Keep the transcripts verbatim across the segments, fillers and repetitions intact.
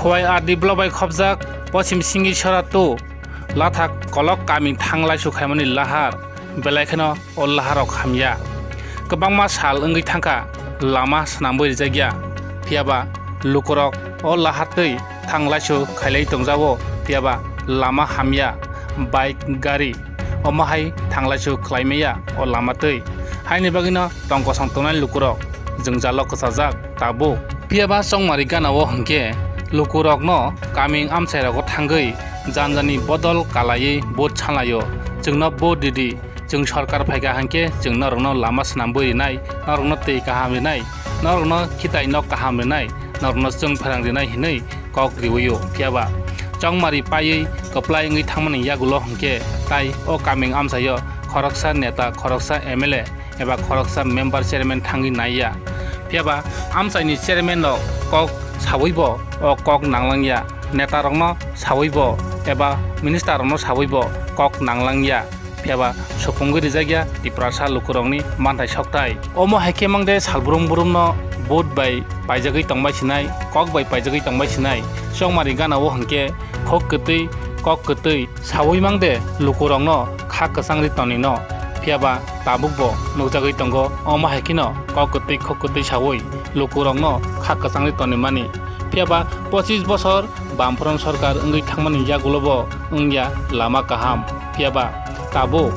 Wai R D block bai khopjak Pochim Singisora two Lathak Kolok kaming thanglaisu khaimani lahar, belai kheno o laharok hamya. Kwbangma sal wngwi thangkha lama swnamwi rijakya, phiyaba lukurok o lahar twi thanglaisu khailai tongjago, phiyaba lama hamya, bike, gari omo hai thanglaisu khlaimaya o lama twi. Haini bagwino tong kosong tongnai lukurok jwngjalo kwchajak tabuk. Phiyaba chongmari ganao hwnkhe lukurokno kaming amchairogo thangwi janjani bodol kalaiwi vote sanlaio, "Chwngno vote ridi, chwng sorkar phaikha hwnkhe chwng norokno lama swnamwi rinai, norokno twi kaham rinai, norokno khitai nok kaham rinai, norokno chwng pherang rinai," hinwi kok riwio. Phiyaba chongmari paiwi kwplai wngwi thangmani yagulo hwnkhe tai o kaming amchaio khoroksa neta, khoroksa M L A eba khoroksa member chairman thangwi naiya. Phiyaba amchaini chairman rok kok sawibo o kok nanglangya, neta rokno sawibo eba minister rokno sawibo kok nanglangya. Phiyaba supungwi rijakya Tiprasa lukurokni manthai sokthai. Omo hai khe mangde salbrum brumno vote bai paijagwi tongbai sinai, kok bai paijagwi tongbai sinai. Chongmari ganao hwnkhe khok kwtwi, kok kwtwi sawi mangde lukurokno kha kwchangri tonino. Phiyaba tabukbo nukjagwi tongo, omo hai kheno kok kwtwi, khok kwtwi sawi lukurokno kha kwchangri tonimani. Phiyaba pochis bosor Bamfront sorkar wngwi thangmani yagulobo wngya lama kaham. Phiyaba tabuk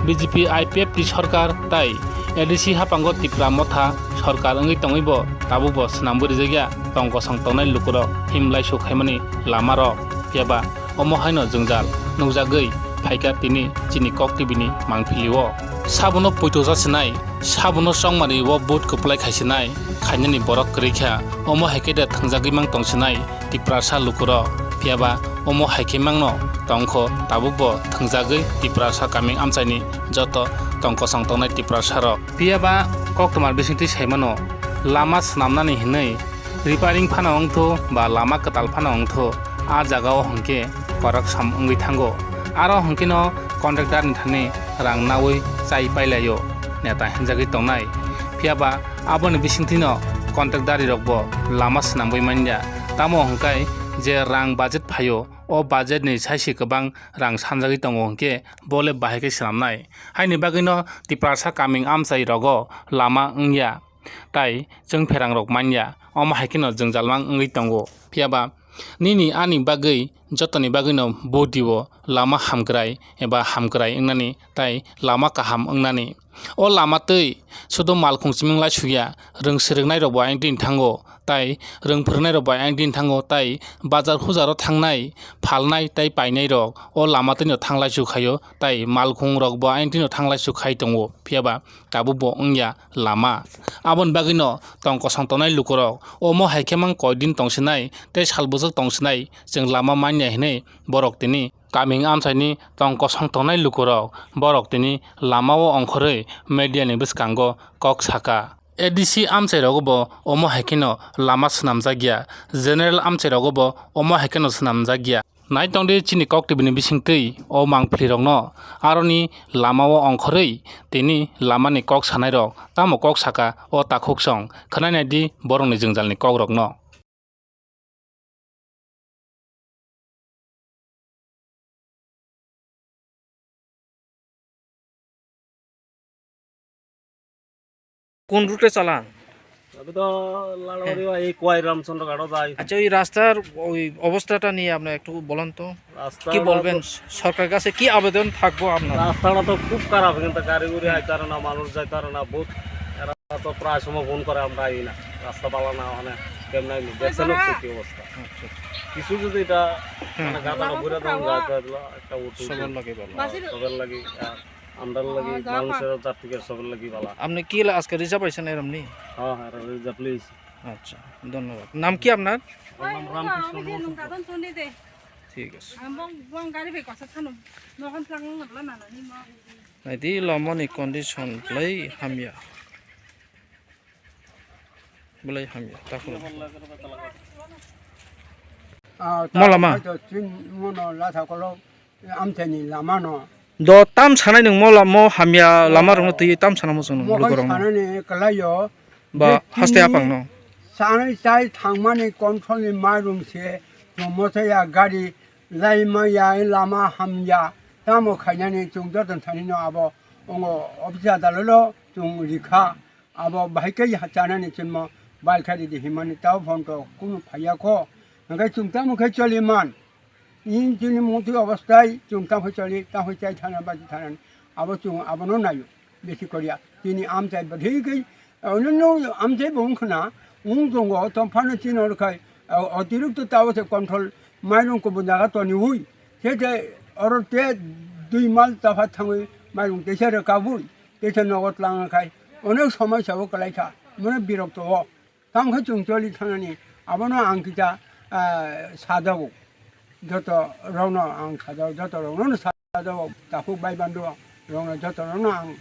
B J P I P F T sorkar tai A D C haphango Tipra Motha sorkar wngwi tongwibo tabukbo swnamwi rijakya tong kosong tongnai lukurok himlaisu khaimani lamarok. Phiyaba omo haino jwngjal nukjagwi phaikha tini chini Kok T V ni mangpilio. Sabono poito jasinai, sabono chongmani o vote kwplai khaisinai, khainani borok kwrwi kha, omo hai khe da thwngjagwi mang tongsinai Tiprasa lukurok. Phiyaba omo hai khe mangno tongkho tabukbo thwngjagwi Tiprasa kaming amchaini joto tong kosong tongnai Tiprasarok. Phiyaba koktwma bisingtwi saimano, lama swnamnani hinwi repairing phano wngthu ba lama kwtal phano wngthu, a jagao hwnkhe koroksom wngwi thango. Aro hwnkhe no contractor ni thani rang naui chai pailaio neta hinjagwi tongnai. Phiyaba aboni bisingtwino contractor rokbo lama swnamwi manya. Tamo hwnkhe je rang budget phaio, o budget ni saisi kwbang rang sanjagwi tongo hwnkhe bo le bahai khe swnamnai. Haini bagwino Tiprasa kaming amchai rogo lama wngya. Tai chwng pherang rok manya, omo hai kheno jwngjal mang wngwi tongo. Phiyaba nini ani bagwi jotoni bagwino body o lama hamkrai eba hamkrai wngnani tai lama kaham wngnani. O lama twi sudo malkhung chiming lai suya, rwng swrwknai rok bo ayang tini thango, tai rwng phwrwngnai rok bo ayang tini thango, tai bazar hujaro thangnai, phalnai tai painai rok o lama twino thanglai su khaio, tai malkhung rok bo ayang tino thanglai su khai tongo. Phiyaba tabukbo wngya lama. Aboni bagwino tong kosong tongnai lukurok omo hai khe mang koi din tongsinai tei sal bwswk tongsinai, chwng lama manya hinwi borok tini kaming amchaini tong kosong tongnai lukurok borok tini lamao ongkhorwi media ni bwskango kok saka. A D C amchai rogo bo omo hai kheno lama swnamjak ya, general amchai rogo bo omo hai kheno swnamjak ya. Naitong di chini Kok T V ni bisingtwi o mangpili rokno, aroni lama o ongkhorwi tini lama ni kok sanai rok tamo kok saka o takhuk song khwnai nai di borok ni jwngjal ni kok rokno. কোন রুটে চালান? আমি তো লালবাড়ি এই কোয়াই রামচন্দ্র ঘাটও যাই। আচ্ছা, ওই রাস্তার ওই অবস্থাটা নিয়ে আপনি একটু বলেন তো। রাস্তা কি বলবেন? তো সরকারের কাছে কি আবেদন থাকবো আপনার? রাস্তাটা তো খুব খারাপ, কিন্তু গাড়ি গুড়ি আইতে পারে না, মানুষ যাইতে পারে না, বহুত। এরা তো প্রায় সময় ফোন করে, আমরা আই না, রাস্তা ভালো না, মানে কেমন দেখছেন তো কি অবস্থা। আচ্ছা, আচ্ছা। কিছু যদি এটা হুম। মানে গাদাটা ঘুরে দেন, যাতে একটা উঠে সবার লাগে ভালো। সবার লাগে, আর আমরার লাগি, মানুষের যাত্রীদের সবার লাগি ভালা। আপনি কি লা-, আজকে রিজার্ভ আইছেন এরম নি? হ্যাঁ, হ্যাঁ, রিজার্ভ লইছি। আচ্ছা, ধন্যবাদ। নাম কি আপনার? আমার নাম রামকৃষ্ণ মহন্ত। ঠিক আছে। Naidi lamani condition belai hamya. Belai hamya, takhuk. Ah, mo lama? Chini mono latha kolok. Amchaini lama no. Do tam sanai nwng mo la-, mo hamya lama rokno twi tam sana mo chwng nwng lukurokno. Sanani kwlaio. Ba haste apang no. Sanai chai thangmani control ni mairung se Chwng mochaya gari laimaya lama hamya tamo khainani chwng joto thani no abo ongo office adalalo chwng rikha abo bahai khe chanani chwngmo balkhari di himani tao phone to kunu phaiya kho hwnkhe chwng tamo khe choli man in chini mungtwi obostai chwng tamo choli tamo chai thana basi thanani abo chwng abono nayo besi koriya chini amchai bwthwi khe Onno amtei bo wngkhna wng tongo, tongphano chini orkhai, o-, otirikto tao se control mairung kubun jaga toniwi, khe khe oro te dui mal topha thangwi mairung teisa rwkabwi, teisa nogo twlangkha, onek somosya o kwlaikha, mone birokto o. Tamkhe chwng choli thanani, abono ang kisa, ah, sajago, joto rokno ang sajago, joto rokno sa- Sajao takhuk bai bando rokno joto rokno ang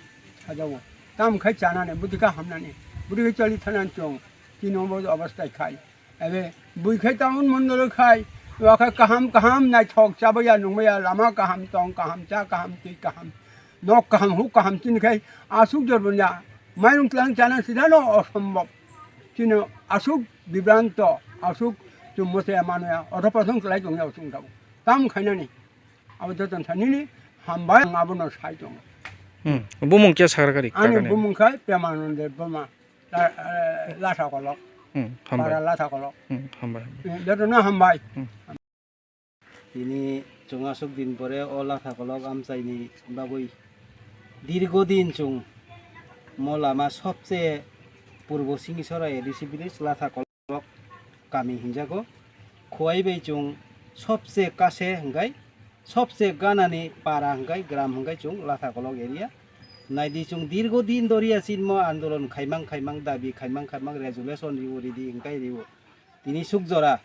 sajao. Tam khai chanani, bwtwi kha hamnani, bwtwi khe choli thanani chwng, chini obo obostai khai. Ebe bui khai town mondolo khai, wa khai kaham kaham naithok chabaya nungmaya, lama kaham, tong kaham, cha kaham, twi kaham, nok kaham, huk kaham, chini khai aswk jor bwnya, mairung tlang chana sidano osombob. Chini aswk bibranto, aswk chumbo se manoya, otho prothom kwlai tongya chwng tabuk. Tam khainani. Abo joto thani nini hambai, ang abono sai tongo. Hmm. Bumung khe sakra kari, ani kakani? Bumung khai Premanand Debbarma, la-, eh, Latha Kolok. Hmm, hambai. Para Latha Kolok. Hmm, hambai, hambai. Eh, joto no hambai. Hmm. Tini chwng aswk din pore o Latha Kolok amchaini bagwi dirgo din chwng mo lama sobse purbo Singhisora A D C village Latha Kolok. Kami hinjago. Khowai bai chwng sobse kase hwnkhe, sobse ganani para hwnkhe, gram hwnkhe chwng Latha Kolok area. Naidi chwng dirgo din doriya chinmo andolon khaimang khaimang, dabi khaimang khaimang, resolution riwo ridi hwnkhe riwo. Tini suk jora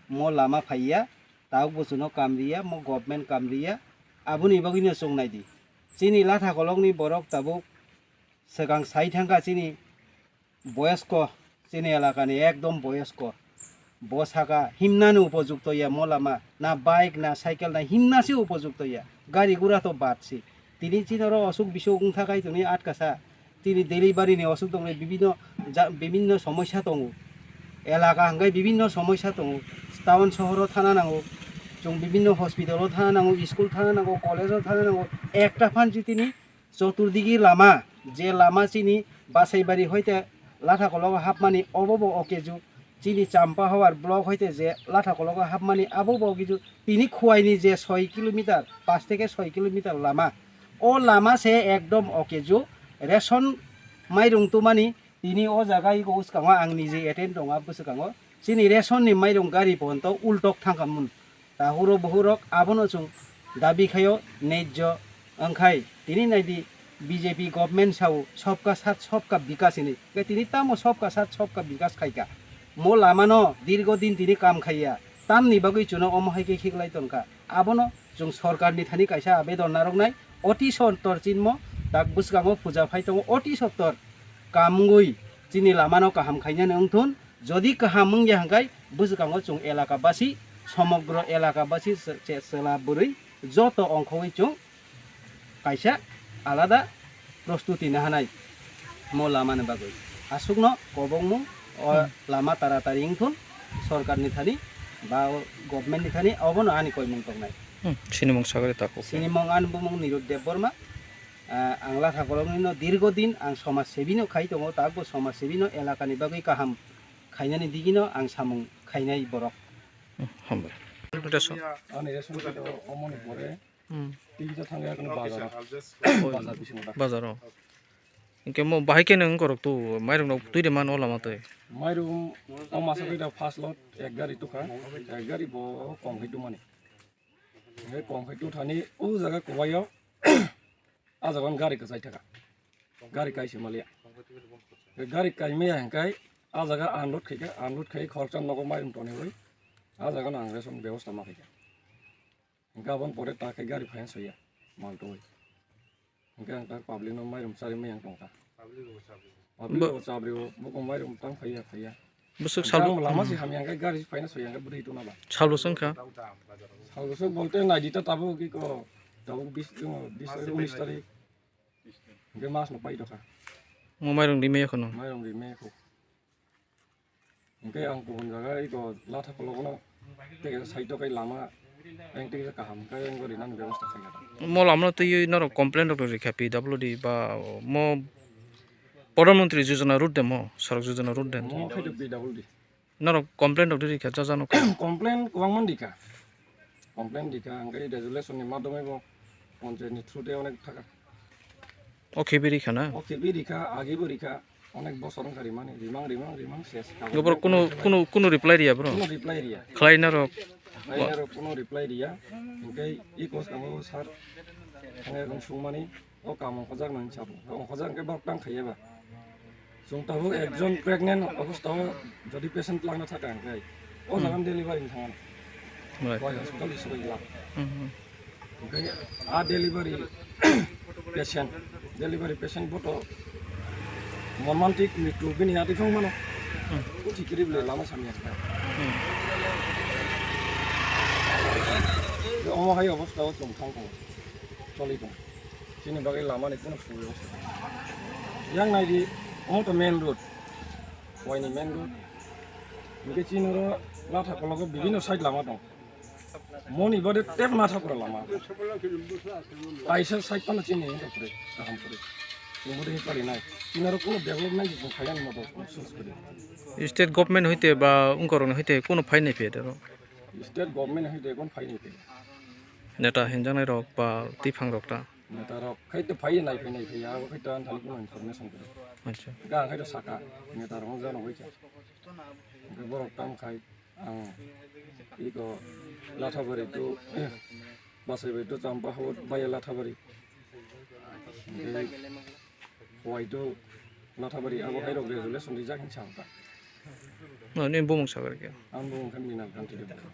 mo lama phaiya, tabuk bo chwngno kam riya, mo government kam riya, aboni bagwino chwng naidi. Chini Latha Kolokni borok tabuk swkang sai thangkha chini boyosko, chini elakani ekdom boyosko. Bo saka himnani upojukto ya mo lama, na bike, na cycle, na himnasi upojukto ya. Gari gura to bad si. Tini chini oro osuk bisuk wngtha kai tongni atkasa. Tini delivery ni osuk tongni bibinno ja-, bibinno somosya tongo. Elaka hwnkhe bibinno somosya tongo. Town sohoro thana nango. Chwng bibinno hospital o thana nango, school thana nango, college o thana nango. Ekta phan si tini Choturdigi lama, je lama chini Basaibari hoite Lathakologo hapmani, obo bo okiju. Chini Champahawar block hoite je Lathakologo hapmani, abo bo okiju. Tini Khuaini je soi kilometer, pas theke soi kilometer lama, o lama se ekdom okiju. Ration mairung tumani, tini o jaga iko uskango ang nije attend tongo, a bwskango. Chini ration ni mairung gari ponto ultok thangkha mun. Tahuro buhurok abono chwng dabi khaio nejjo wngkhai. Tini naidi B J P government sao sobka sat sobka bikas hinwi. Khe tini tamo sobka sat sobka bikas khaika? Mo lamano dirgo din tini kam khaiya. Tamni bagwi chwngno omo hai khe khiklai tongkha. Abono chwng sorkarni thani kaisa abedon narwknai. Oti sottor chinmo tak bwskango puja phai tongo. Oti sottor kam wngwi chini lamano kaham khainani wngthun. Jodi kaham wngya hwnkhe bwskango chwng elaka basi, somogro elaka basi se-, se-, chwla bwrwi joto ongkhogwi chwng kaisa alada prostuti nahanai mo lamani bagwi. Aswkno kobokmung o Hmm. lama taratari wngthun sorkarni thani ba o government ni thani, obono ani koimung tongnai. Hmm, sinimung sagari takhuk. Sinimung ani bumung Nirud Debbarma. Ah, ang Lathakoloknino dirgo din ang somaj sebino khai tongo, takbo somaj sebino elakani bagwi kaham khainani digino ang samung khainai borok. Hmm, hambai. Ani ration card o omoni pore Hmm. tinta thangya kono bazar. Bazar bisingo da. Bazar o. Hingke mo bahai khe nang korok tu mairung rok twi de mano lama twi. Mairung o masa khe da first lot ek gari tukha. Ek gari bo kom khe tumani. Hingke kom khe tu thani o jaga kobayo. A jaga gari kwchai thaka. Gari kaisa maliya. Gari kaimaya hingkai a jaga unload khaika, unload khai khoroksa nogo mairung tonwi bai. A jaga ang ration bebosta ma khaika. Hingke aboni pore ta khe gari phaina soya mal twi. Hingke ang ta public no mairung chari maya tongkha. Public bo chabri o, buko mairung tang phaiya phaiya. Bwswk sal Ang lama si hamya hingke gari phaina soya hingke bwrwi tongna ba. Sal bwswk wngkha? Sal bwswk bolte naidi ta tabuk ki ko tabuk bis, bis tarik, unis tarik. Hingke mas no pai tokha. Mo mairung rimaya kheno. Mairung rimaya kho. Hingke ang kubun jaga iko Lathakolokno Tei kaisa side o kai lama, yang tei kaisa kaham khe yang gori nang bebosta khaikha. Mo lama no twi norok complain rok rikha P W D ba mo Pradhan Mantri Yojana road de mo, Sadak Yojana road de. Mo khai to P W D. Norok complain rok rikha jajano. Complain kwbangma rikha. Complain rikha, hingke resolution ni madhyome bo panchayat ni through te onek thaka. O khe biri khana? O khe biri kha, agi bo rikha, onek bosor wngkha rimani, rimang, rimang, rimang, ses. Gobor kuno, kuno, kuno reply riya bro? Kuno reply riya. Khlai narok? Khlai narok kuno reply riya. Hingke i kos kamo sir, hingke rung sungmani, o kam ongkhojak nang sabo. Ongkhojak hingke borok tang khaiya ba. Chwng tabuk ekjon pregnant obostha o jodi patient langna thaka hingke, o jaga delivery ni thangmani. Right. Koi hospital ni soi la. Hmm, hmm. Hingke a delivery patient, delivery patient bo to mormantik mrityu bini ati thang mano. Hmm. Kuchi kirib le lama samya kha. Hmm. Omo hai obostha o chwng thang tongo, choli tongo. Chini bagwi lama ni kuno subui obostha. Yang nai di, omo to main road. Waini main road. Hingke chini oro Lathakologo bibhinno side lama tong. Moni bade tep Nathapura lama. Kaisa side pano chini hingke pore, kaham pore. Chini bode hingke pari nai. Chini oro kuno development jisung khayan moto sus kore. State government hoite ba ungkorokni hoite kuno phai nai phe dero? State government hoite kuno phai nai phe. Neta hinjaknai rok ba tiphang rok ta? Neta rok khai to phai nai phe nai phe ya, abo khai to ang thani kuno information kore. Acha. Ga khai to saka, neta rok jano bai kha. Borok tam khai. Ang iko Lathabari to, eh, Basaibai to Champa Hawar baya Lathabari. Hwai to Lathabari abo hai rok resolution rijak hinwi sa ta. No, ni bumung sagar khe. Ang bumung khe Minal Kanti Debbarma.